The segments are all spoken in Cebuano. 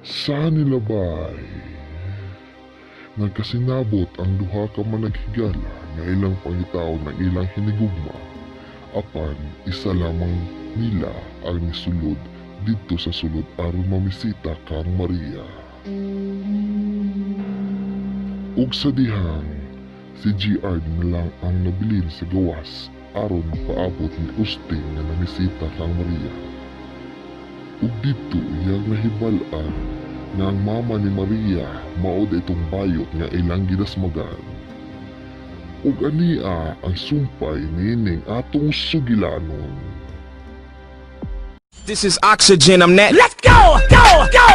Sa nilabay, nagkasinabot ang duha ka managhigala nga ilang pangitaon ang ilang hinigugma, apan isa lamang nila ang nisulod didto sa sulod aron mamisita kang Maria. Ug sa dihang si GR na lang ang nabilin sa gawas aron paabot ni Usting nga namisita kang Maria. Ug didto iyang nahibal-an nga ang mama ni Maria mao itong bayot nga ilang gidasmagan. Ug ania ang sumpay niining atong sugilanon. This is oxygen, I'm that. Let's go! Go! Go!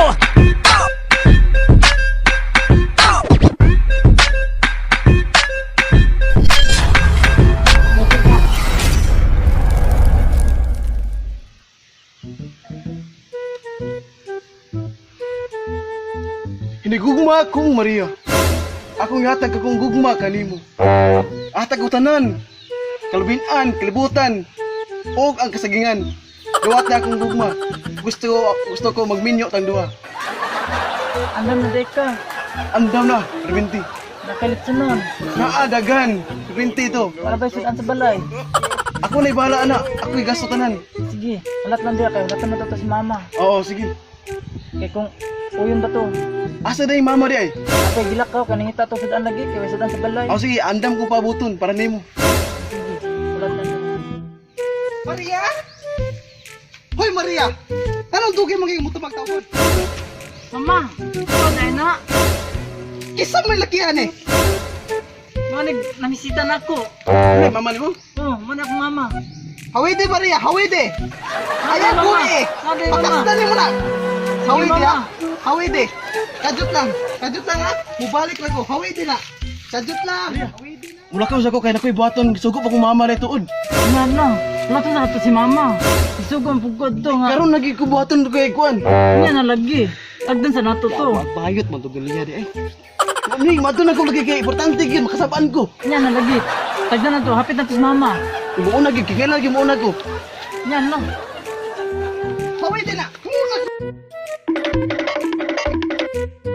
Hinigugma akong Maria. Akong ihatag akong gugma kanimo. Atag ko tanan. Kalubinan, kalibutan, ug ang kasagingan. Duwat na akong gugma. Gusto gusto ko magminyo tang duha. Andam na day ka. Andam na, Rebinti. Nakalit sa nun. Naa dagan, Rebinti to. Para ba sudan sa balay? Ako na bahala ana, ako'y gasto tanan. Sige, alat lang diya kayo. Wala na to si mama. Oo, sige. Kay kung uyon ba to? Asa day mama di ay? Atay gilak ka, kaningita to sudan lagi. Kay sudan sa balay. Oo, sige, andam ko pabuton para nimo. Sige, alat lang. Maria? Hoy Maria! Anong dugay mga mo tumag tawon? Mama, ikaw na na. Isa may lakihan eh. Manig, namisita na ako. Ano mama nimo? Oh, mana akong mama. Hawide Maria, hawide. Ayan mama. ko eh. Hawide, mama. Patas na mo na. Hawide mama. ha. Hawide. Kajut lang. Kajut lang ha. Mubalik lang ko. Hawide na. Kajut lang. Hawide na. Mula ka sa ko kay nakoy buhaton sugo pa kong mama na tuod. Nga na. Wala to sa to si mama. Isugo ang pugod to nga. Karon lagi ko buhaton kay kuan. Nga na lagi. Agdan sa nato to. Bayot man to galiya di ay. Ni madto na ko lagi kay importante gyud makasabaan ko. Nga na lagi. Tagdan na to. Hapit na to si mama. Muuna gyud kay lagi muuna ko. Nga na. Hawide na. Muuna.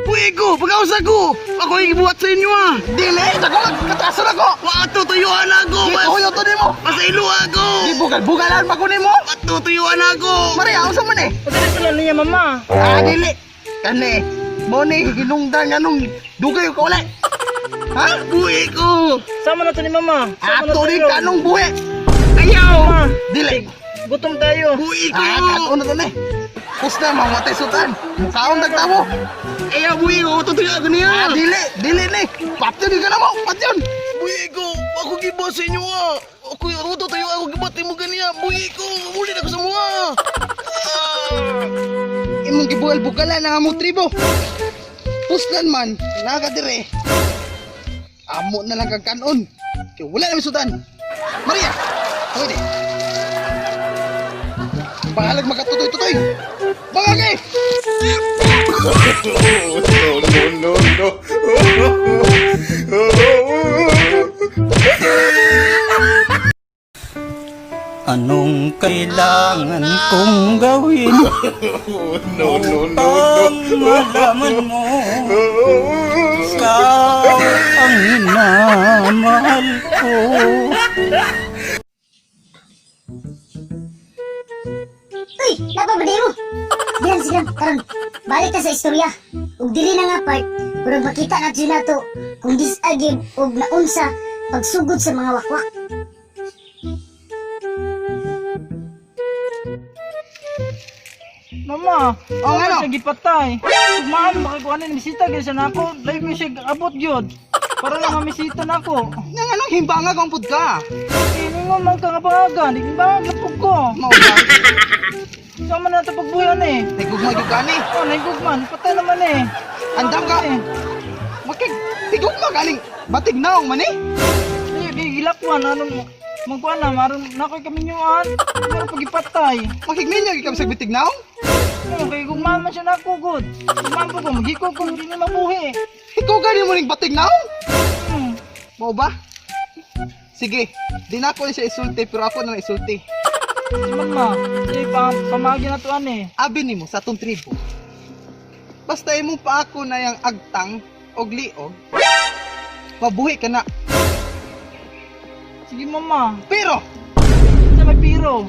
Puigo, pag-ausa ko. Ako yung gibuhat sa inyo ah. Dili, dako katasan ako. Matutuyuan ako. Gituyo to nimo. Masailo ako. Gibugal bugalan pa ko nimo. Matutuyuan ako. Maria, unsa man eh? Pagdala sila niya mama. Ah, dili. Kani, mo ni hinungdan nganong dugay ko wala. Ha? Buhi ko. Sama na to ni mama. Sama na Ato ni tayo. kanong buhi. Ayaw. Mama. Dili. Gutom tayo. Buhi ko. Ah, kato na to ni. Pusta mamatay sultan. Mukaon tagtawo. Ayaw buhi ko, tutuyo ako niya. Ah, dili, dili ni. Patyon ka na mo, patyon. Buhi ko! Ako giba sa inyo ah! Ako ako tatayo ako giba mo ganiya! Buhi ko! Muli na ko sa mga! Imong gibugal-bugalan ang among tribo. Puslan man, naga dire. Amo na lang kang kanon. Kay wala na sultan. Maria, pwede. Bahalag magkatutoy-tutoy. Bagay! No, no, no, no. Anong kailangan kong gawin No, no, no, upang malaman mo ikaw ang minamahal ko? Uy, napabadi mo! Diyan sila, karon. Balik ta sa istorya. Ug dili na nga part, murag makita na jud nato kung disagib og naunsa pagsugod sa mga wakwak. Mama, Oh, ano? siya gipatay. Maano makikuha ni misita gyud siya nako. Live mi siya abot gyud. Para lang mamisita nako. Nga anong himbanga kong pud ka? Kini mo man ka nga pangagan, himbangan lapog ko. Mao ba? Sama na ito pagbuyan eh. Nagugma gyud ka ni. Oh, naigugman, patay naman eh. Andam ka. Eh, Makig tigugma galing batig naong man eh. eh, gilakwan anong magkuha na, maron na ko'y kaminyuan. Pero pagipatay. Makigminyo gyud kami sa bitig naong. Oh, kay gugman man siya nako gud. Gugman po ko, magiko ko hindi na mabuhi. Ikaw gani mo ning batig naong. Mao ba? Sige, di na ako siya isulti pero ako na lang isulti. Si mama, si pamagi na tuan eh. Abi nimo sa atong tribo. Basta imong paako na yang agtang og liog, mabuhi ka na. Sige, mama. Pero Sa may piro.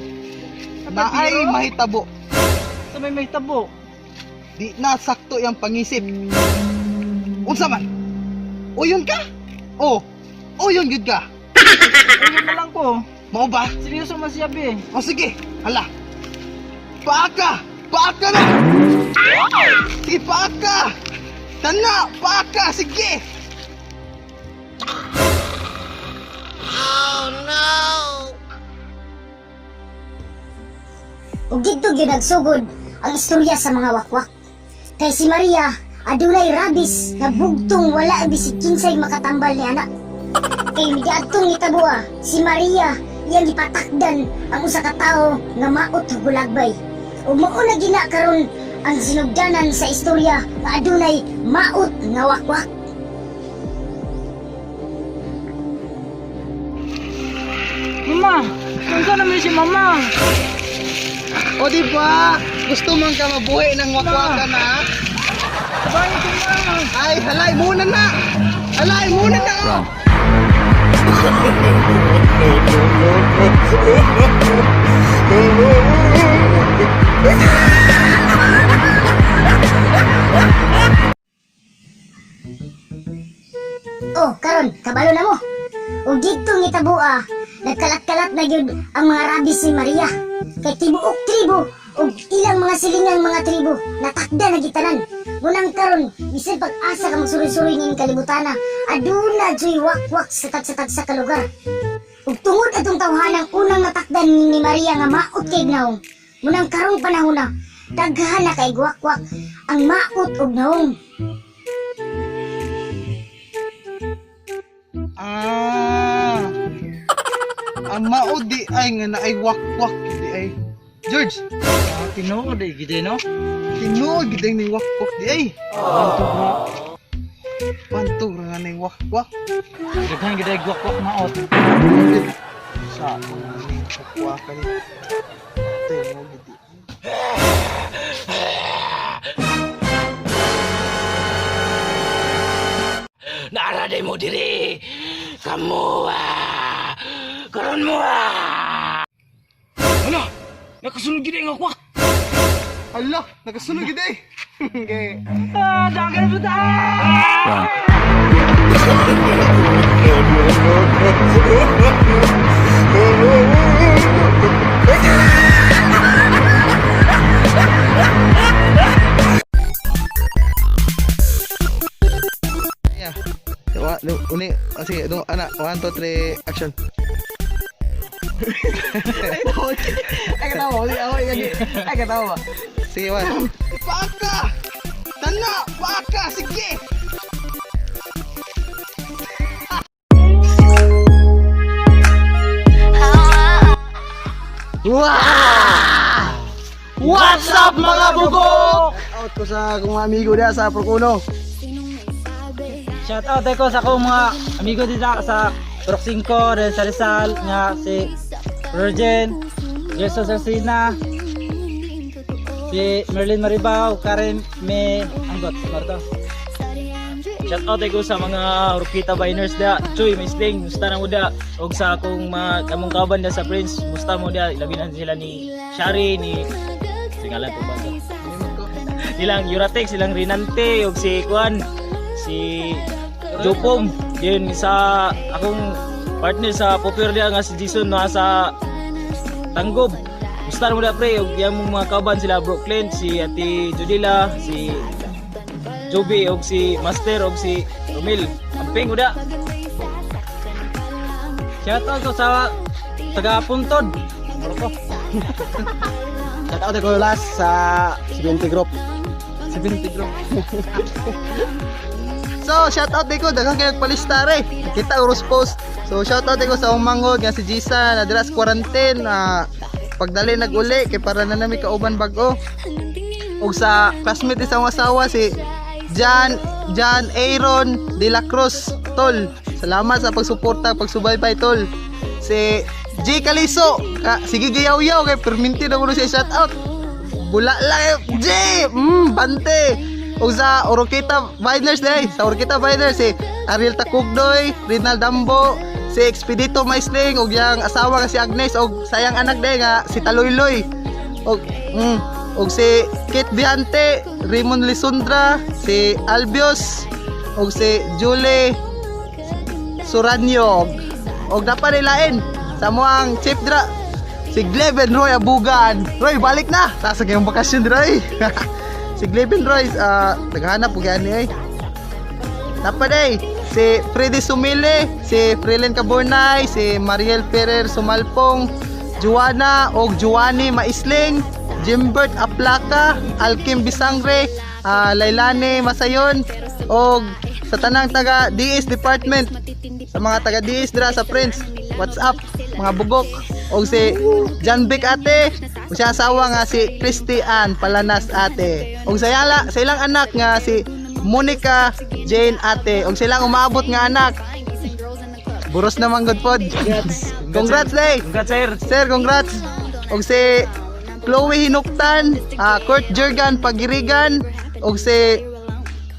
Sa may naay piro? mahitabo, Sa may mahitabo. di na sakto yang pangisip. Unsa man? Uyon ka? O, uyon gyud ka. Ayun na lang ko. Mao ba? Seryoso man siya, be. O sige, hala. Paaka! Paaka na! Sige, paaka! Tana! Paaka! Sige! Ug didto gyud nagsugod ang istorya sa mga wakwak. Kay si Maria adunay rabis nga bugtong wala bisig kinsay makatambal ni anak. Kay miadtong gitabuha, si Maria iyang gipatakdan ang usa ka tawo nga maot ug gulagbay. Ug mao na gina karon ang sinugdanan sa istorya nga adunay maot nga wakwak. Mama, unsa naman si mama? O di ba? Gusto man ka mabuhi ng wakwakan na? Sabay ko, ma. Ay, halay muna na! Halay muna na! Oh. Oh, karon kabalo na mo. Ug didtong gitabuha, nagkalat-kalat na gyud ang mga rabis ni Maria. Kay tibuok tribo ug ilang mga silingang mga tribo natakda na gitanan. Munang karon bisan pag-asa ka magsuroy-suroy ning kalibutana, aduna juy wakwak sa tagsa-tagsa ka lugar. Ug tungod atong tawhanang unang natakdan ni Maria nga maot kay naong. Munang karong panahona, daghan na kay wakwak ang maot og naong. Ah. Ang mao di ay nga naay wakwak di ay. George, Ah, tinuod eh, gid eh, no? tinuod gid ay ning wakwak di ay. Pantog ra nga ning wakwak. Daghan gid ay wakwak maot. Sa ako na ning wakwak ni. Tinuod gid di. Naaraday mo diri. Kamu ah. Karon mo ah. Hala, nakasunod gid ang wakwak. Hala, nakasunod gid ay. Okay. Ah, daghan po ta. Yeah. Wa, uni, ah, sige, do, ana, 1, 2, 3, action. Ay, katawa, ay, ay, ay, katawa. Sige, one. Paka! Tana! Paka! Sige! What's up mga bugok? Out ko sa akong mga amigo diha sa Procuno. Shout out ko sa akong mga amigo dito sa Purok 5, rin sa Rizal, nga si Virgin, Jesus Arsina, si Merlin Maribao, Karen May Anggot, Marto. Shout out ko sa mga Rukita Biners da. Chuy, may sling, musta na mo da. Og sa akong mga kamong kaban da sa Prince, musta mo da. Ilabi na sila ni Shari, ni singalan ko ba to? Silang Uratex, silang Rinante, og si Kwan, si Jopom. Yun sa akong partner sa Popular da nga si Jason na sa Tanggob. Musta na mo da pre, og yang mong mga kaban sila Brooklyn, si Ate Judila, si Joby og si Master og si Romil. Amping uda. Shout out ko sa taga Puntod. Shout out ko last sa 70 group. 70 group. So, shout out ko daghan kay nagpalista re. Kita oros post. So, shout out ko sa akong manghod nga si Jisa na dira sa quarantine na pagdali naguli kay para na nami kauban bag-o. Ug sa classmate sa akong asawa si Jan Jan Aaron De La Cruz tol. Salamat sa pagsuporta, pagsubaybay tol. Si J Caliso, ka, sige giyaw-yaw kay perminti na ko siya shout out. Bula lang eh. J, bante. Ug sa Oroquita Viners day, sa Oroquita Viners si Ariel Takugdoy, Rinald Dambo, si Expedito Maisling ug yang asawa nga si Agnes ug sayang anak day nga si Taloyloy. Ug si Kate Biante, Raymond Lisundra, si Albios ug si Julie Suranyog. Og dapat nilain sa moang chief dra si Gleven Roy Abugan. Roy, balik na. Tasa kayong bakasyon dra eh. Si Gleven Roy, naghanap og ani eh. Dapat eh si Freddy Sumile, si Freeland Caburnay, si Mariel Ferrer Sumalpong, Juana og Juani Maisling, Jimbert Aplaca, Alkim Bisangre, Lailani Masayon, og sa tanang taga DS Department, sa mga taga DS dira sa Prince, what's up mga bugok, og si John Vic ate, ug siya asawa nga si Christy Ann Palanas ate, og sa yala, sa ilang anak nga si Monica Jane ate, og sa ilang umaabot nga anak buros naman good pod. Congrats. Congrats day. Congrats, sir. Sir, congrats. Og si Chloe Hinuktan, Kurt Jurgan Pagirigan, og si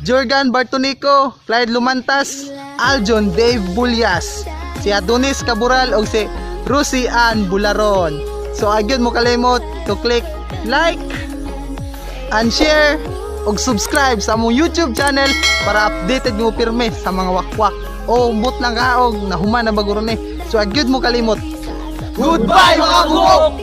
Jorgan Bartonico, Clyde Lumantas, Aljon Dave Bulyas, si Adonis Caboral og si Rusi Ann Bularon. So agyon mo kalimot to click like and share og subscribe sa among YouTube channel para updated mo pirme sa mga wakwak. O umbot lang ka og nahuman na baguro ni. So agyud mo kalimot. Goodbye, mga buhok!